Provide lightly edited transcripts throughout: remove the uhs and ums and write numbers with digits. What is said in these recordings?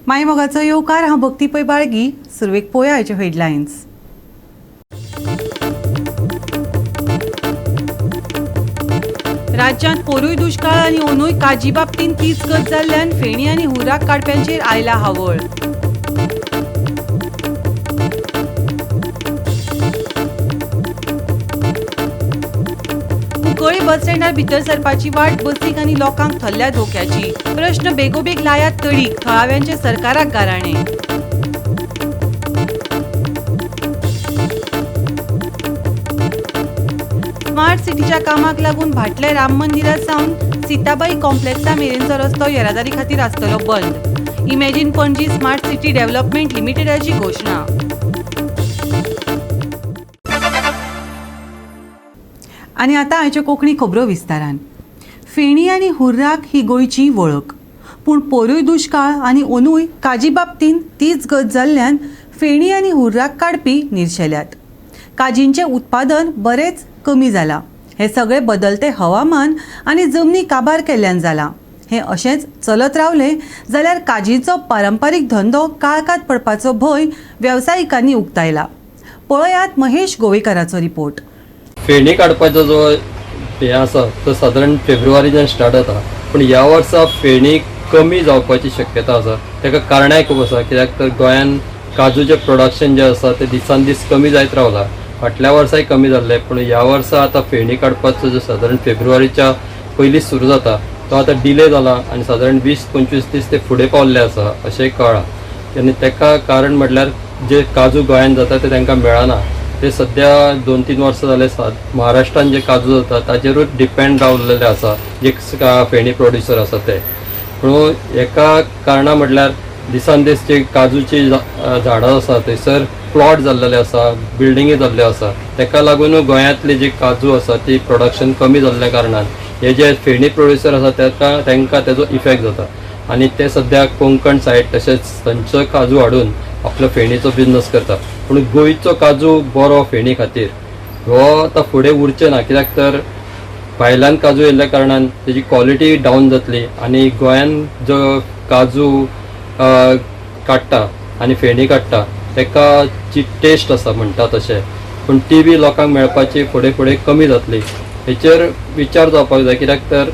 माय मोगाचो येवकार. हांव भक्ती पै बाळगी. सुरवेक पोया आयच्यो हेडलायन्स. राज्यांत पोरूय दुश्काळ आनी अंदूय काजी बाबतींत तीच गत जाल्ल्यान फेणी आनी हुर्राक काडप्यांचेर आयला हावळ. कुंकळी बस स्टँडार भितर सरपाची वाट बसीक आनी लोकांक थल्ल्या धोक्याची. प्रश्न बेगोबेग लायात तडीक, थळाव्यांचे सरकाराक गाराणे. स्मार्ट सिटीच्या कामाक लागून भाटले राम मंदिरा सावन सीताबाई कॉम्प्लेक्सा मेरेनचो रस्तो येरादारी खातीर आसतलो बंद. Imagine Panaji smart city development लिमिटेडाची घोशणा. आनी आतां आयच्यो कोंकणी खबरो विस्तारान. फेणी आनी हुर्राक ही गोंयची वळख, पूण पोरूय दुश्काळ आनी अंदूय काजी बाबतींत तीच गत जाल्ल्यान फेणी आनी हुर्राक काडपी निर्शेल्यात. काजींचें उत्पादन बरेंच कमी जालां. हें सगळें बदलतें हवामान आनी जमनी काबार केल्ल्यान जालां. हें अशेंच चलत रावलें जाल्यार काजीचो पारंपारीक धंदो काळखांत पडपाचो भंय वेवसायिकांनी उक्तायला. पळयात महेश गोवेकाराचो रिपोर्ट. फेणी काडपाचो जो हें आसा तो सादारण फेब्रुवारीच्यान स्टार्ट जाता, पूण ह्या वर्सा फेणी कमी जावपाची शक्यता आसा. ताका कारणांय खूब आसा, कित्याक तर गोंयान काजूचें प्रोडक्शन जें आसा तें दिसान दीस कमी जायत रावलां. फाटल्या वर्साय कमी जाल्लें, पूण ह्या वर्सा आतां फेणी काडपाचो जो सादारण फेब्रुवारीच्या पयलीं सुरू जाता तो आतां डिले जाला आनी सादारण 20-25 दीस ते फुडें पावल्ले आसा अशें कळ्ळां. आनी ताका कारण म्हटल्यार जे काजू गोंयांत जाता ते तांकां मेळना. ते सद्या 2-3 वर्सां जाले महाराष्ट्रान जे काजू जाता ताचेरूच डिपेंड रावलेले आसा जे फेणी प्रोड्युसर आसा ते. पूण हेका कारणां म्हटल्यार दिसान दीस जे काजूची झाडां आसा थंयसर प्लॉट जाल्लेले आसा, बिल्डिंगी जाल्ल्यो आसा, ताका लागून गोंयांतली जी काजू आसा ती प्रोडक्शन कमी जाल्ल्या कारणान हे जे फेणी प्रोड्युसर आसा ताका तांकां तेजो इफेक्ट जाता आनी ते सद्या कोंकण सायड तशेंच थंयचो काजू हाडून आपलो फेणीचो बिजनस करता. पूण गोंयचो काजू बरो फेणी खातीर हो आतां फुडें उरचें ना, कित्याक तर भायल्यान काजू येयल्ल्या कारणान तेजी क्वॉलिटी डावन जातली आनी गोंयान जो काजू काडटा आनी फेणी काडटा ताका जी टेस्ट आसा म्हणटा तशें, पूण ती बी लोकांक मेळपाची फुडें फुडें कमी जातली. हेचेर विचार जावपाक जाय, कित्याक तर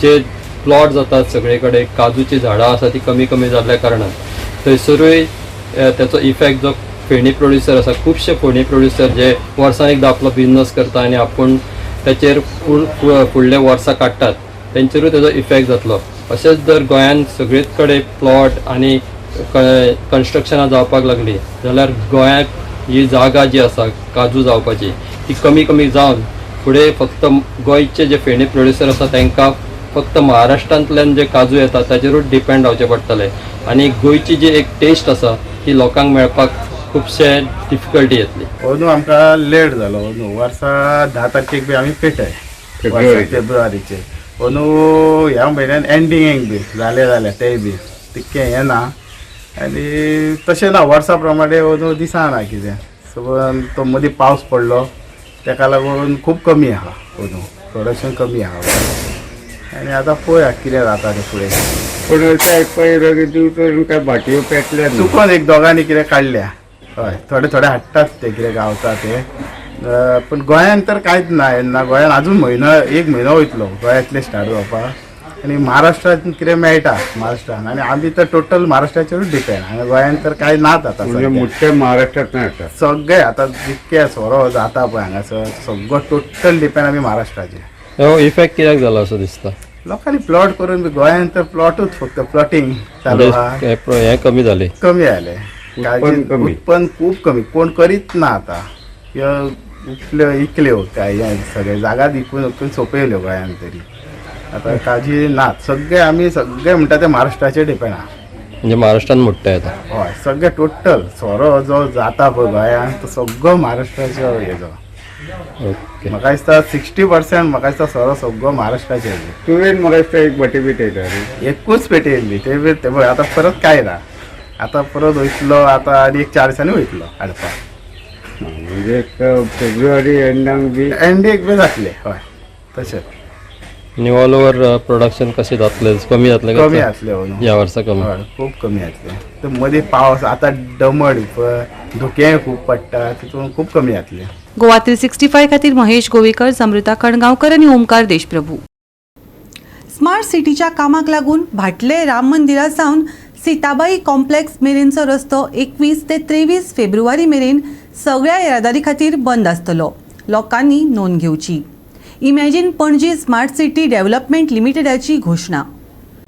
जे प्लॉट जातात सगळे कडेन काजूची झाडां आसा ती कमी कमी जाल्ल्या कारणान थंयसरूय तेचो इफेक्ट जो फेणी प्रोड्युसर आसा, खुबशे फेणी प्रोड्युसर जे वर्सान एकदां आपलो बिजनस करता आनी आपूण ताचेर फुडले वर्सां काडटात तेंचेरूय तेजो इफेक्ट जातलो. अशेंच जर गोंयांत सगळेच कडेन प्लॉट आनी कन्स्ट्रक्शनां जावपाक लागली जाल्यार गोंयांत ही जागा जी आसा काजू जावपाची ती कमी कमी जावन फुडें फक्त गोंयचे जे फेणी प्रोड्युसर आसा तांकां फक्त महाराष्ट्रांतल्यान जे काजू येता ताचेरूच डिपेंड रावचें पडटलें आनी गोंयची जी एक टेस्ट आसा ती लोकांक मेळपाक खुबशे डिफिकल्टी येतली. अंदू आमकां लेट जालो. अंदू वर्सा 10 तारखेक बी आमी पेटय. फेब्रुवारीचे. फेब्रुवारीचे. अंदू ह्या म्हयन्यान एंडिंगेक बी जालें जाल्यार तेय बी तितकें हें ना आनी तशें ना वर्सा प्रमाणे अंदू दिसना कितें. सो तो मदीं पावस पडलो तेका लागून खूब कमी आहा अंदू प्रोडक्शन कमी आहा आनी आतां पळोवया कितें जाता तें फुडें. पूण अशें आयकपा येयलो की तूं काय भाटयो पेटल्या न्हू. चुकोन एक दोगांनी कितें काडल्या. हय, थोडे थोडे हाडटात ते कितें गावता ते, पूण गोंयान तर कांयच ना येन्ना. गोंयान अजून म्हयनो एक म्हयनो वयतलो गोंयांतले स्टार्ट जावपाक आनी महाराष्ट्रान कितें मेळटा महाराष्ट्रान आनी आमी तर टोटल महाराष्ट्राचेरूच डिपेंड आनी गोंयान तर कांय नात आतां म्हणजे सद्या. मुठ्ठे महाराष्ट्रांत येता. सगळे आतां जितके सोरो जाता पळय हांगासर सगळो टोटल डिपेंड आमी महाराष्ट्राचेर. हो इफेक्ट कित्याक जाला असो दिसता? लोकांनी प्लॉट करून बी गोंयान तर प्लॉटूच फक्त प्लॉटींग चालू आहा. म्हणजे हें कमी जालें. कमी आले. उत्पन्न कमी. उत्पन्न खूब कमी. कोण करीत ना आतां. ह्यो उपल्यो इकल्यो काय हें सगळे जागा विकून विकून सोंपयल्यो गोंयान तरी. आतां काजी नात. सगळे आमी सगळे म्हणटा ते महाराष्ट्राचेर डिपेंड आहा. म्हणजे महाराष्ट्रान मोडटा येता. हय, सगळे टोटल सोरो जो जाता पळय गोंयान तो सगळो महाराष्ट्राचो हेजो. ओके. म्हाका दिसता 60% म्हाका दिसता सोरो सगळो महाराष्ट्राचेर. तुवें म्हाका दिसता एक भाटी पेटयता रे. एकूच पेटयल्ली ते बी ते पळय आतां परत कांय ना. आतां परत वयतलो आतां आनी एक 4 दिसांनी वयतलो हाडपाक. म्हणजे एक फेब्रुवारी एंडाक बी एंडीक बी जातले. हय, तशें. आनी ऑल ओवर प्रोडक्शन कशें जातलें, कमी जातलें काय कमी चड? जातलें अंदू. ह्या वर्सा कमी. हय, खूब कमी जातलें. तर मदीं पावस आतां दमट धुकें खूब पडटा, तितून खूब कमी जातलें. गोवा 365 खातीर महेश गोवेकर, समृता कणगांवकर आनी ओमकार देशप्रभू. स्मार्ट सिटीच्या कामाक लागून भाटले राम मंदिरा सावन सीताबाई कॉम्प्लेक्स मेरेनचो रस्तो 21 ते 23 फेब्रुवारी मेरेन सगळ्या येरादारी खातीर बंद आसतलो. लोकांनी नोंद घेवची. Imagine Panaji smart city development लिमिटेडाची घोशणा.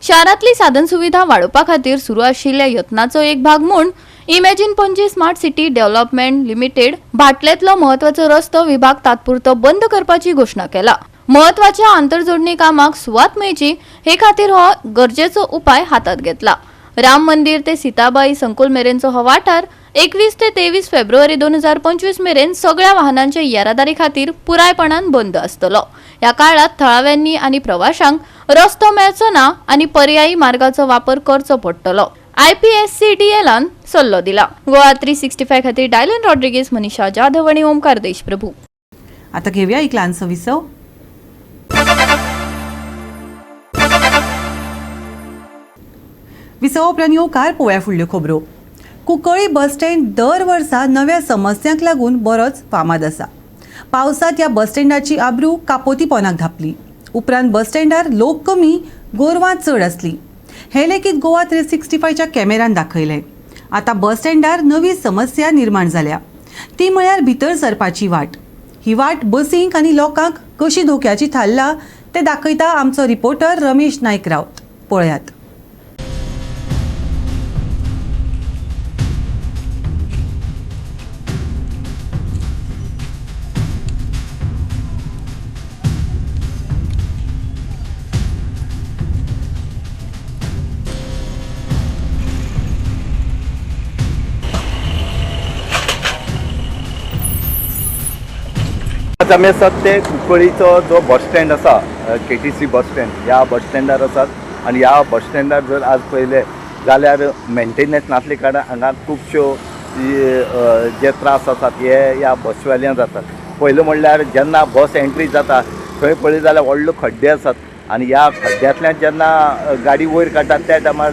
शारांतली साधनसुविधा वाडोवपा खातीर सुरू आशिल्ल्या यत्नाचो एक भाग म्हूण imagine Panaji smart city development limited भाटलेंतलो म्हत्वाचो रस्तो विभाग तात्पुरतो बंद करपाची घोशणा केला. म्हत्वाच्या आंतरजोडणी कामाक सुवात मेळची हे खातीर हो गरजेचो उपाय हातात घेतला. राम मंदिर ते सीताबाई संकुल मेरेनचो हो वाठार 21 ते 23 फेब्रुवारी 2025 मेरेन सगळ्या वाहनांच्या येरादारी खातीर पुरायपणान बंद आसतलो. ह्या काळात थळाव्यांनी आनी प्रवाशांक रस्तो मेळचो ना आनी पर्यायी मार्गाचो वापर करचो पडटलो. IPSCDL सल्लो दिला. गोवा 365 खातीर डायलन रॉड्रिगीस, मनीषा जाधव आनी ओमकार देशप्रभू. आता घेऊया एक ल्हानसो विसव. विसवा उपरांत येवकार पळोवया फुडल्यो खबरो. कुंकळी बस स्टँड दर वर्सा नव्या समस्यांक लागून बरोच फामाद आसा. पावसांत ह्या बस स्टँडाची आब्रू कापोती पोनाक धापली. उपरांत बस स्टँडार लोक कमी, गोरवां चड आसली. हें लेगीत गोवा 365च्या कॅमेरान दाखयलें. आतां बस स्टँडार नवी समस्या निर्माण जाल्या, ती म्हळ्यार भितर सरपाची वाट. ही वाट बसींक आनी लोकांक कशी धोक्याची थारला तें दाखयता आमचो रिपोर्टर रमेश नायक रावत. पळयात. आज आमी आसात ते कुंकळीचो जो बस स्टँड आसा, KTC bus stand, ह्या बस स्टँडार आसात. आनी ह्या बस स्टँडार जर आज पळयलें जाल्यार मेंटेनन्स नासले कारणान हांगा खुबश्यो जे त्रास आसात हे ह्या बसवाल्यान जातात. पयलें म्हणल्यार जेन्ना बस एंट्री जाता थंय पळयलें जाल्यार व्हडलो खड्डे आसात आनी ह्या खड्ड्यांतल्यान जेन्ना गाडी वयर काडटात त्या टायमार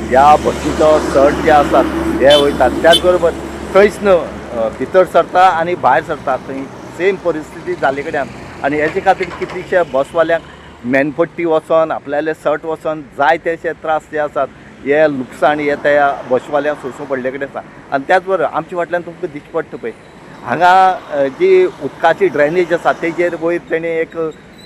ह्या बसीचो सट जे आसात हे वयतात. त्याच बरोबर थंयच न्हू भितर सरता आनी भायर सरता थंय सेम परिस्थिती जाल्ले कडेन. आनी हेजे खातीर कितलीशे बसवाल्यांक मेनपट्टी वचोन आपल्याले सट वचोन जाय तेशे त्रास जे आसात हे लुकसाण हे त्या बसवाल्यांक सोंसूं पडले कडेन आसा. आनी त्याच बरोबर आमच्या फाटल्यान तुमकां दिश्टी पडटा पळय हांगा जी उदकाची ड्रेनेज आसा तेजेर वयर तेणें एक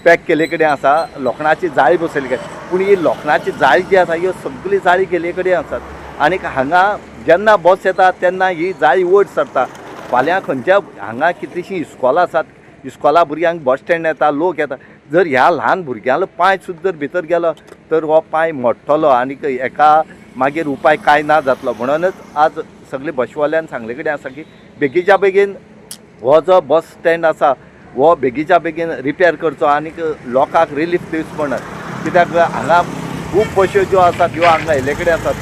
पॅक केल्ले कडेन आसा, लोखणाची जाळी बसयल्ली कडेन. पूण ही लोखणाची जाळी जी आसा ह्यो सगळी जाळी गेल्ले कडेन आसात. आनीक हांगा जेन्ना बस येता तेन्ना ही जाळी वयर सरता. फाल्यां खंयच्या हांगा कितलींशीं इस्कोलां आसात, इस्कोला भुरग्यांक बस स्टँड येता, लोक येता. जर ह्या ल्हान भुरग्यांलो पांय सुद्दां जर भितर गेलो तर हो पांय मोडटलो आनी हेका मागीर उपाय कांय ना जातलो. म्हणूनच आज सगळे बसवाल्यान सांगले कडेन आसा की बेगीच्या बेगीन हो जो बस स्टँड आसा हो बेगीच्या बेगीन रिपेर करचो आनी लोकांक रिलीफ दिवचो पडना. कित्याक हांगा खूब बश्यो ज्यो आसात ह्यो हांगा येयल्ले कडेन आसात.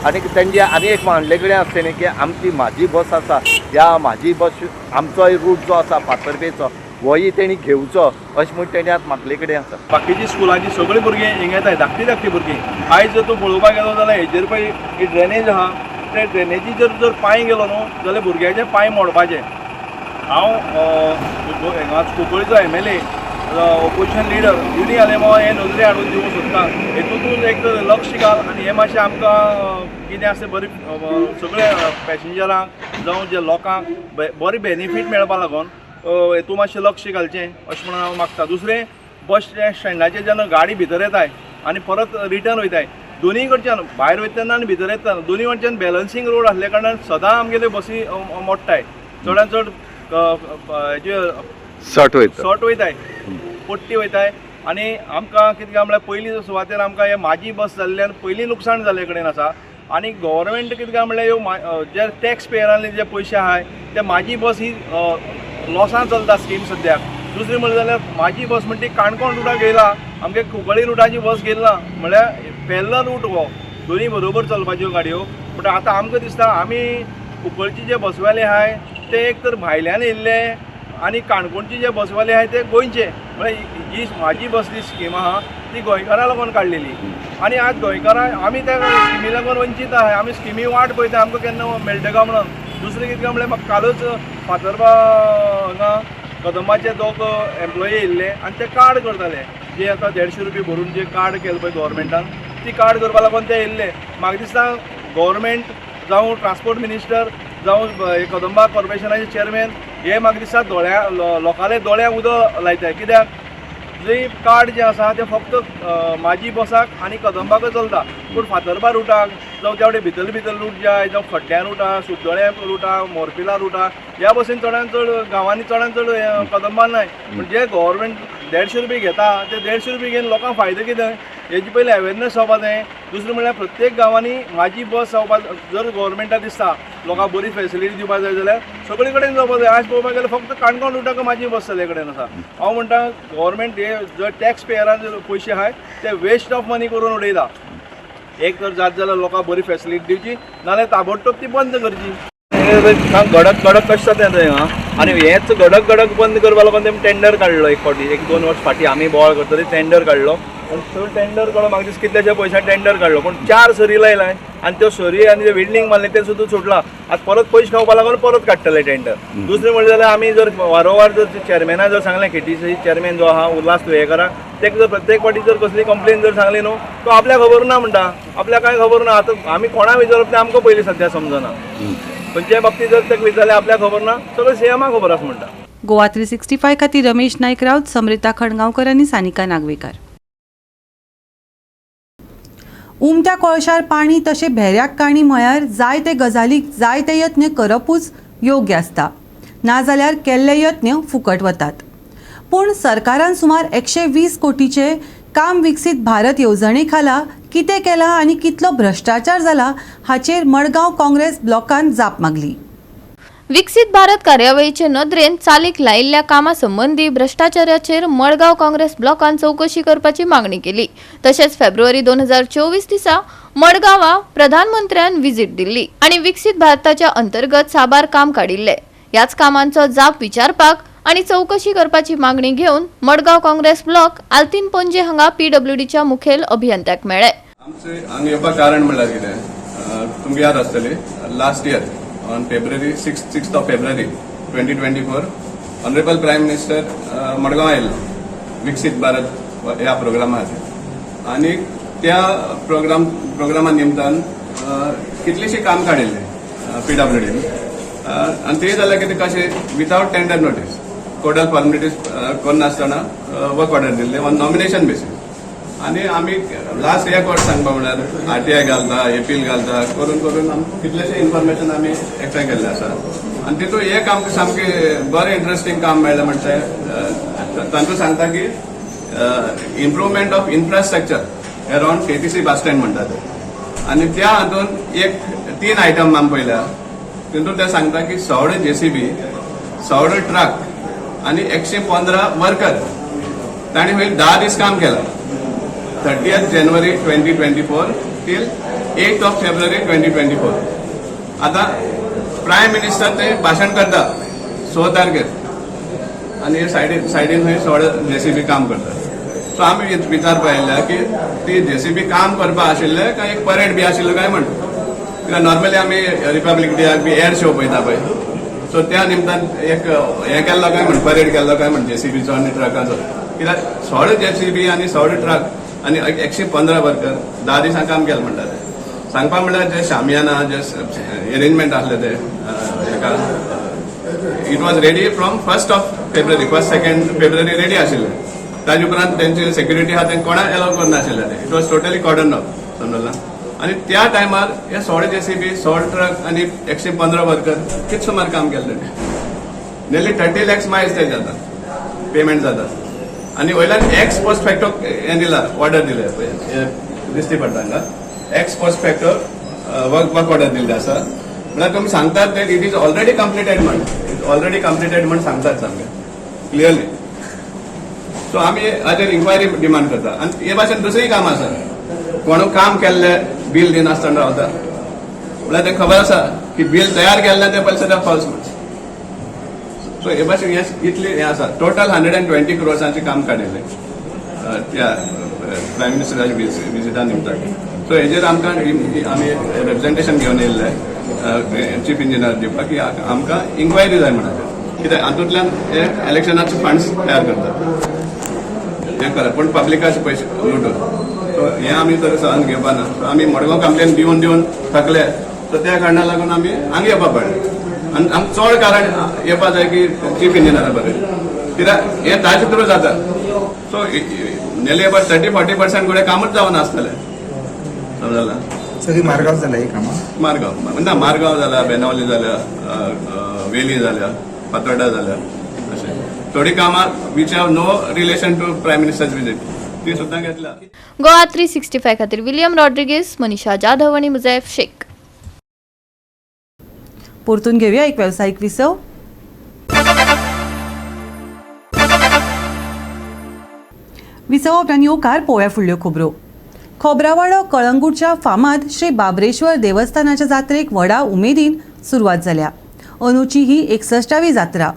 आनी तेंचे आनी एक मांडले कडेन आसलें न्ही की आमची म्हाजी बस आसा, ह्या म्हाजी बस आमचोय रूट जो आसा फातर्पेचो होय तेणी घेवचो अशें म्हूण तेणी आतां मागले कडेन आसा. बाकीची स्कुलाची सगळीं भुरगीं हिंगा येताय, धाकटी धाकटी भुरगीं. आयज जर तूं पळोवपाक गेलो जाल्यार हेजेर पळय ही ड्रेनेज आहा, ते ड्रेनेजी जर पांय गेलो न्हू जाल्यार भुरग्याचे पांय मोडपाचे. हांव हांगा कुंकळीचो MLA, opposition leader Yuni Alemao हे नजरे हाडून दिवंक सोदता. हेतून एक तर लक्ष घाल आनी हें मातशें आमकां कितें आसा बरी सगळे पॅसेंजरांक जावं जे लोकांक बरी बेनिफीट मेळपा लागून हेतून मातशें लक्ष घालचें अशें म्हणून हांव मागता. दुसरें, बस स्टँडाचेर जेन्ना गाडी भितर येताय आनी परत रिटर्न वयताय, दोनीय कडच्यान भायर वयता तेन्ना आनी भितर येता दोनीय कडच्यान बॅलन्सींग रोड आसल्या कारणान सदां आमगेले बसी मोडटाय, चडान चड हेजे सट वयता, सट वयताय, पट्टी वयताय. आनी आमकां कितें काय म्हळ्यार पयलीं सुवातेर आमकां हे म्हाजी बस जाल्ल्यान पयलीं लुकसाण जाल्ले कडेन आसा. आनी गव्हर्मेंट कितें काय म्हळ्यार ह्यो जे टॅक्स पेयरांले जे पयशे आहाय ते म्हाजी बस ही लॉसान चलता स्कीम सद्याक. दुसरें म्हणलें जाल्यार म्हाजी बस म्हणटी काणकोण रुटाक येयला, आमगे कुंकळी रुटाची बस घेयला ना, म्हळ्यार पेरलल रूट हो, दोनी बरोबर चलपाच्यो गाडयो. पूण आतां आमकां दिसता आमी कुंकळचे जे बसवाले आहाय ते एक तर भायल्यान येयल्ले आनी काणकोणचे जे बसवाले आहाय ते गोंयचे. म्हळ्यार जी म्हाजी बस जी स्कीम आहा ती गोंयकारां लागून काडलेली आनी आज गोंयकारां आमी त्या स्किमी लागून वंचीत आहा. आमी स्किमी वाट पळयता आमकां केन्ना मेळटा काय म्हणून. दुसरें कितें काय म्हणल्यार म्हाका कालूच फातर्पा हांगा कदंबाचे दोग एम्प्लॉई येयल्ले आनी ते कार्ड करताले, जे आतां 150 रुपया भरून जे कार्ड केलें पळय गव्हर्मेंटान, ती कार्ड करपा लागून ते येयल्ले. म्हाका दिसता गव्हर्मेंट जावं ट्रान्सपोर्ट मिनिस्टर जावं कदंबा कॉर्पोरेशनाचे चेअरमॅन हे म्हाका दिसता दोळ्या लोकांले दोळ्यांक उदक लायता. कित्याक जे कार्ड जें आसा तें फक्त म्हाजी बसाक आनी कदंबाकच चलता, पूण फातर्पा रुटाक जावं त्या वटेन भितर भितर रूट जे आहाय, जावं खड्ड्यां रूट आहा, सुद्दोळ्यां रूट आहा, मोरपिला रूट आहा, ह्या बसीन चडान चड गांवांनी चडान चड कदंबा नाय. पूण जे गव्हर्मेंट 150 रुपया घेता ते 150 रुपया घेवन लोकांक फायदो कितें हेजी पयलीं अवेरनस जावपा जाय. दुसरें म्हणल्यार प्रत्येक गांवांनी म्हाजी बस जावपा जर गव्हर्मेंटाक दिसता लोकांक बरी फेसिलिटी दिवपा जाय जाल्यार सगळे कडेन जावपा जाय. आज पळोवपाक गेल्यार फक्त काणकोण रुटाक म्हाजी बस सगळे कडेन आसा. हांव म्हणटा गव्हर्मेंट हे जर टॅक्स पेयरान जर पयशे आहाय ते वेस्ट ऑफ मनी करून उडयता. एक तर जात जाल्यार लोकांक बरी फेसिलिटी दिवची, नाजाल्यार ताबडतोब ती बंद करची. गडक गडक कशें जाता थंय हां, आनी हेच गडक गडक बंद करपा लागून तेमी टेंडर काडलो. एक फावटी 1-2 वर्स फाटीं आमी बोवाळ करतरी टेंडर काडलो आनी तो टेंडर काडलो म्हाका दिसता कितल्याशा पयशान टेंडर काडलो, पूण 4 सरी लायलाय आनी त्यो सरी आनी ते वेल्डींग मारलें तें सुद्दां सुटलां. आतां परत पयशे खावपा लागून परत काडटले टेंडर. दुसरें म्हणलें जाल्यार आमी जर वारंवार जर चेअरमॅना जर सांगलें, केटीसी चेअरमॅन जो आहा उल्हास तुयेंकाराक, तेका जर प्रत्येक फावटी जर कसली कंप्लेन जर सांगली न्हू, तो आपल्याक खबर ना म्हणटा, आपल्याक कांय खबर ना. आतां आमी कोणा विचारप तें आमकां पयलीं सद्या समजना. खंयच्याय बाबतींत जर ताका विचारलें आपल्याक खबर ना, सगळें सीएमाक खबर आसा म्हणटा. गोवा 365 खातीर रमेश नायक राऊत, समृता खणगांवकर आनी सानिका नागवेकर. उमत्या कोळशार पाणी तशें भेऱ्याक काणी म्हळ्यार जाय ते गजालीक जाय ते यत्न करपूच योग्य आसता, नाजाल्यार केल्ले यत्न फुकट वतात. पूण सरकारान सुमार 120 कोटीचे काम विकसीत भारत येवजणे खाला कितें केलां आनी कितलो भ्रश्टाचार जाला हाचेर मडगांव काँग्रेस ब्लॉकान जाप मागली. विकसीत भारत कार्यावळीचे नदरेन चालीक लायिल्ल्या कामा संबंदी भ्रश्टाचाराचेर मडगांव काँग्रेस ब्लॉकान चवकशी करपाची मागणी केली. तशेंच फेब्रुवारी 2024 दिसा मडगांवा प्रधानमंत्र्यान विजीट दिल्ली आनी विकसीत भारताच्या अंतर्गत साबार काम काडिल्ले. ह्याच कामांचो जाप विचारपाक आनी चवकशी करपाची मागणी घेवन मडगांव काँग्रेस ब्लॉक आल्तीन पणजे हांगा पीडब्ल्यूडीच्या मुखेल अभियंत्याक मेळ्ळे. आमचे हांगा येवपाक कारण म्हणल्यार कितें, तुमकां याद आसतली, last year on February 6th of February 2024 honourable prime minister Madgaon आयिल्लो विकसीत भारत ह्या प्रोग्रामा खातीर आनी त्या प्रोग्रामा निमतान कितलींशीं काम काडिल्लीं पीडब्ल्यूडीन आनी ते जाल्यार कितें कशें without tender notice, codal formalities करनासतना वर्क ऑर्डर दिल्ले ऑन नॉमिनेशन बेसीस. आनी आमी लास्ट एक वर्स सांगपा म्हणल्यार आरटीआय घालता, एपील घालता, करून करून आमकां कितलेशे इन्फॉर्मेशन आमी एकठांय केल्ले आसा. आनी तितून एक आमकां सामकें बरें इंट्रस्टींग काम मेळ्ळें म्हणचे तांकां सांगता की improvement of infrastructure around KTC bus stand म्हणटा ते. आनी त्या हातून एक तीन आयटम आमी पळयल्या. तितून ते सांगता की 100 जेसीबी, 100 ट्रक आनी 115 वर्कर तांणी खंय 10 दीस काम केलां, 30th January 2024 till 8th of February 2024. आतां प्रायम मिनिस्टर ते भाशण करता 6 तारखेर आनी हे सायडीन सायडीन खंय 100 जेसीबी काम करता. सो आमी विचार पळयल्या की ती जेसीबी काम करपा आशिल्ले काय एक परेड बी आशिल्लो काय म्हण. कित्याक नॉर्मली आमी रिपब्लीक डेयाक बी एअर शो पळयता पळय, सो त्या निमतान एक हें केल्लो काय म्हण, परेड केल्लो काय म्हण जेसीबीचो आनी ट्रकाचो. कित्याक 100 जेसीबी आनी 100 ट्रक आनी 115 वर्कर 10 दिसां काम केलें म्हणटा ते. सांगपा म्हणल्यार जे शामियाना जे एरेंजमेंट आसले ते हेका, it was ready from 1st of February, 1st 2nd February ready आशिल्ले. ताजे उपरांत तेंची सेक्युरिटी आहा तेंकां कोणाक एलाव करनाशिल्ले ते. It was totally cordon off, समजला? आनी त्या टायमार हे 100 जेसीबी, 100 ट्रक आनी 115 वर्कर कित सुमार काम केलें तेणें? नियरली 30 लॅक्स मायज ते जाता, पेमेंट जाता. आनी वयल्यान एक्स पोस्ट फॅक्टो हें दिला, ऑर्डर दिले पळय, हे दिश्टी पडटा हांगा, ex post facto work order दिल्ले आसा. म्हळ्यार तुमी सांगतात ते it is already completed म्हण, it already completed म्हण सांगतात सामकें क्लियरली. सो आमी हाचेर इन्क्वायरी डिमांड करता. आनी हे भाशेन दुसरीय कामां आसा. कोण काम केल्ले बील दिनासतना रावता, म्हळ्यार तें खबर आसा की बील तयार केल्लें तें पयशे ते फॉल्स म्हण. सो हे भाशेन हे इतली हें आसा. टोटल 120 क्रोर्सांचें काम काडिल्लें त्या प्रायम मिनिस्टराच्या विजिटा निमताक. सो हेजेर आमकां आमी रेप्रेझेंटेशन घेवन येयल्ले चीफ इंजिनियर दिवपाक की आमकां इन्क्वायरी जाय म्हणून, कित्याक हातूंतल्यान हे इलेक्शनाचे फंड्स तयार करतात हें खरें, पूण पब्लिकाचे पयशे लुटून. सो हें आमी तर सहन घेवपा ना. सो आमी मडगांव कंप्लेन दिवन दिवन थकले. सो त्या कारणा लागून आमी हांगा येवपा पडलें आनी आमकां चड कारण येवपा जाय की चीफ इंजिनियरा बरें, कित्याक हें ताजे थ्रू जाता. सो nearly about 30-40% कडेन कामूच जावना आसतलें, समजला? सगळी मार्गाव जाला ही कामां? मारगांव ना, मारगांव जाल्या, बेनावली जाल्या, वेली जाल्या, फातोर्डा जाल्या. अशें थोडी कामां which have no relation to Prime Minister's visit ती सुद्दां घेतल्या. गोवा 365 खातीर विलियम रॉड्रिगीस, मनीषा जाधव आनी मुजैफ शेख. परतून घेऊया एक वेवसायीक विसव. विसवा उपरांत येवकार पळोवया फुडल्यो खबरो. खोबरावाडो कळंगूटच्या फामाद श्री बाबरेश्वर देवस्थानाच्या जात्रेक व्हडा उमेदीन सुरवात जाल्या. अंदूची ही 61वी जात्रा.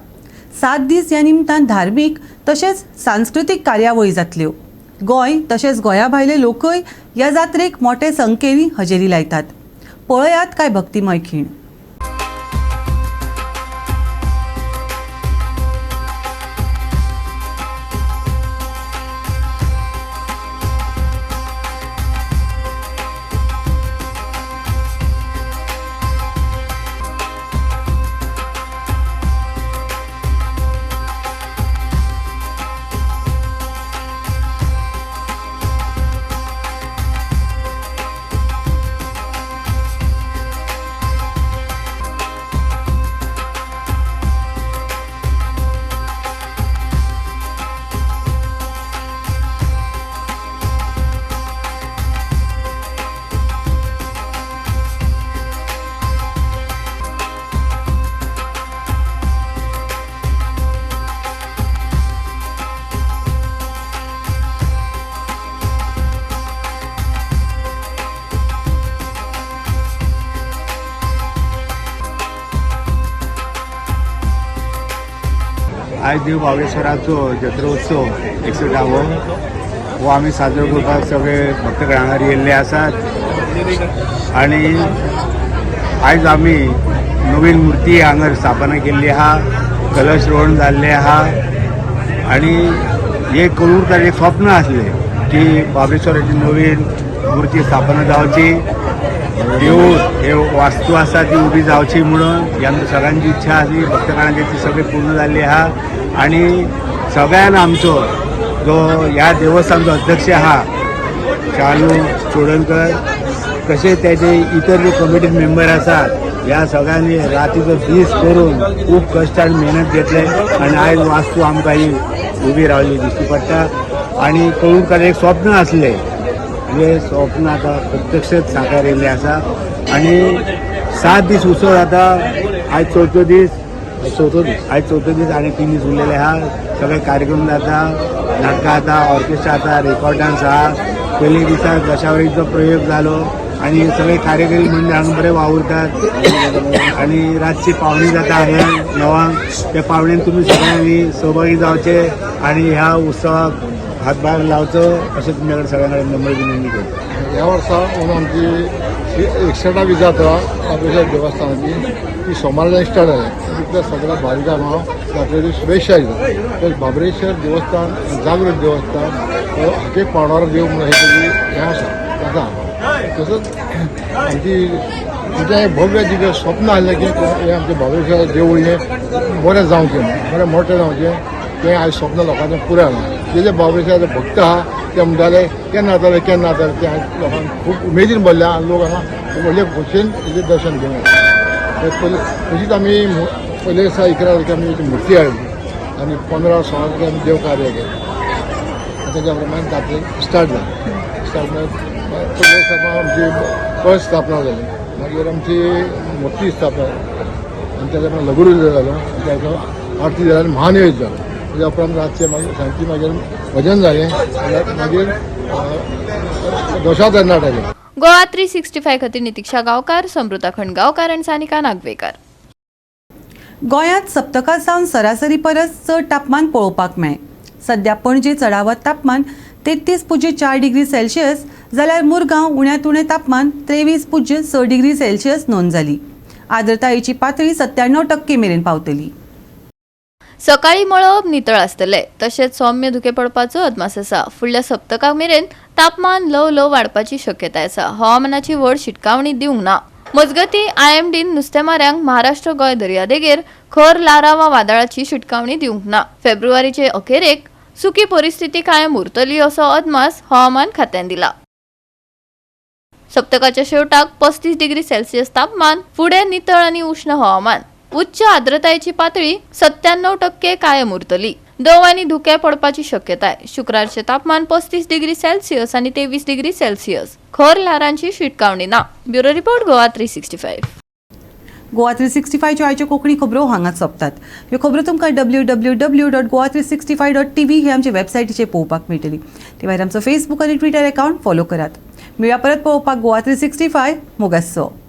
7 दीस ह्या निमतान धार्मीक तशेंच सांस्कृतीक कार्यावळी जातल्यो. गोंय तशेंच गोंया भायले लोकय ह्या जात्रेक मोटे संख्येन हजेरी लायतात. पळयात काय भक्तिमय खीण. आयज देव बाबरेश्वराचो जत्रोत्सव 61वो हो आमी साजरो करपाक सगळे भक्तगण हांगा येयल्ले आसात आनी आयज आमी नवीन मुर्ती हांगा स्थापना केल्ली आहा, कलश रोवण जाल्ले आहा आनी हे कळूरकार एक स्वप्न आसलें की बाबरेश्वराची नवीन मुर्ती स्थापना जावची, देवूळ हे वास्तू आसा ती उबी जावची म्हणून ही आमच्या सगळ्यांची इच्छा आसली, भक्तगणांची ती सगळी पूर्ण जाल्ली आहा. आनी सगळ्यान आमचो जो ह्या देवस्थानचो अध्यक्ष आहा शालू चोडणकर, तशेंच तेजे इतर जे कमिटी मेंबर आसात, ह्या सगळ्यांनी रातीचो दीस करून खूब कश्ट आनी मेहनत घेतले आनी आयज वास्तू आमकां ही उबी रावली दिश्टी पडटा. आनी कळूरकार एक स्वप्न आसलें, म्हणजे स्वप्न आतां प्रत्यक्ष साकार येयल्लें आसा. आनी 7 दीस उत्सव जाता, आयज चवथो दीस, आयज चवथो दीस आनी 3 दीस उरलेले आहा. सगळे कार्यक्रम जाता, नाटकां जाता, ऑर्केस्ट्रा जाता, रेकॉर्ड डान्स आहा. पयले दिसा दशावरीचो प्रयोग जालो आनी सगळे कार्यकरी मंडळ हांगा बरे वावुरतात आनी रातची पावणी जाता हांगा 9, त्या पावणेन तुमी सगळ्यांनी सहभागी जावचे आनी ह्या उत्सवाक हातभार लावचो अशें तुमच्या कडेन सगळ्यां कडेन नम्र विनंती करता. ह्या वर्सा अंदू आमची 61वी जात्रा बाबरेश्वर देवस्थानाची ती सोमारच्यान स्टार्ट जाली. तितल्या सगळ्या भाविकांक हांव जात्रेची शुभेच्छा दिता. तर बाबरेश्वर देवस्थान जागृत देवस्थान हो हाके पावणार देव म्हणून हे तेजी हें आसा कथा. तसोच आमची आमचें हें भव्य दिव्य स्वप्न आसलें की हें आमचें बाबरेश्वर देवूळ हें बरें जावचें, बरें मोठें जावचें, तें आयज स्वप्न लोकांचें पुराय जालां. जे जे बाबरेश्वराचे भक्त आहा ते म्हणटाले केन्ना जातलें केन्ना जातलें, तें आयज लोकांक खूब उमेदीन भरल्या आनी लोक हांगा व्हडले खोशयेन हेजें दर्शन घेवन वता. पयलीं तशीच आमी पयले दिसा 11 तारखेर आमी एक मुर्ती हाडली आनी 15-16 तारखेर आमी देवकार्य केलें आनी तेज्या प्रमाणे जात्रेक स्टार्ट जालें. स्टार्ट म्हळ्यार पयले दिसा आमची कळश स्थापना जाली, मागीर आमची मुर्ती स्थापना जाली आनी तेज्या उपरांत लघुरुद्र जालो आनी त्या उपरांत आरती जाली आनी महानिवेद जालो. तेज्या उपरांत रातचें मागीर सांजची मागीर भजन जालें, मागीर दोशावतार नाट आयलें. गोवा 365 खातीर नितिक्षा गांवकार, समृता खंडगांवकार आनी सानिका नागवेकार. गोंयांत सप्तका सावन सरासरी परस चड तापमान पळोवपाक मेळ्ळें. सध्या पणजे चडावत तापमान 33.4 डिग्री सेल्सियस जाल्यार मुरगांव उण्यांत उणें तापमान 23.6 डिग्री सेल्सियस नोंद जाली. आर्द्रतायेची पातळी 97% मेरेन पावतली. सकाळी मळब नितळ आसतले, तशेंच सौम्य धुकें पडपाचो अदमास आसा. फुडल्या सप्तका मेरेन तापमान ल्हव ल्हव वाडपाची शक्यताय आसा. हवामानाची व्हड शिटकावणी दिवंक ना. मजगतीं, आयएमडीन नुस्तेमाऱ्यांक महाराष्ट्र गोंय दर्यादेगेर खर ल्हारां वा वादळाची शिटकावणी दिवंक ना. फेब्रुवारीचे अखेरेक सुकी परिस्थिती कायम उरतली असो अदमास हवामान खात्यान दिला. सप्तकाच्या शेवटाक 35 डिग्री सेल्सियस तापमान, फुडें नितळ आनी उश्ण हवामान. उच्च आर्द्रतायेची पातळी 97% कायम उरतली. दंव आनी धुकें पडपाची शक्यताय. शुक्रारचें तापमान 35 डिग्री सेल्सियस आनी 23 डिग्री सेल्सियस. खर ल्हारांची शिटकावणी ना. Bureau report, Goa 365. Goa 365च्यो आयच्यो कोंकणी खबरो हांगाच सोंपतात. ह्यो खबरो तुमकां www.goa365.tv हे आमचे वेबसायटीचेर पळोवपाक मेळटली. ते भायर आमचो फेसबूक आनी ट्विटर अकावंट फॉलो करात. मेळया परत पळोवपाक गोवा 365. मोगासो.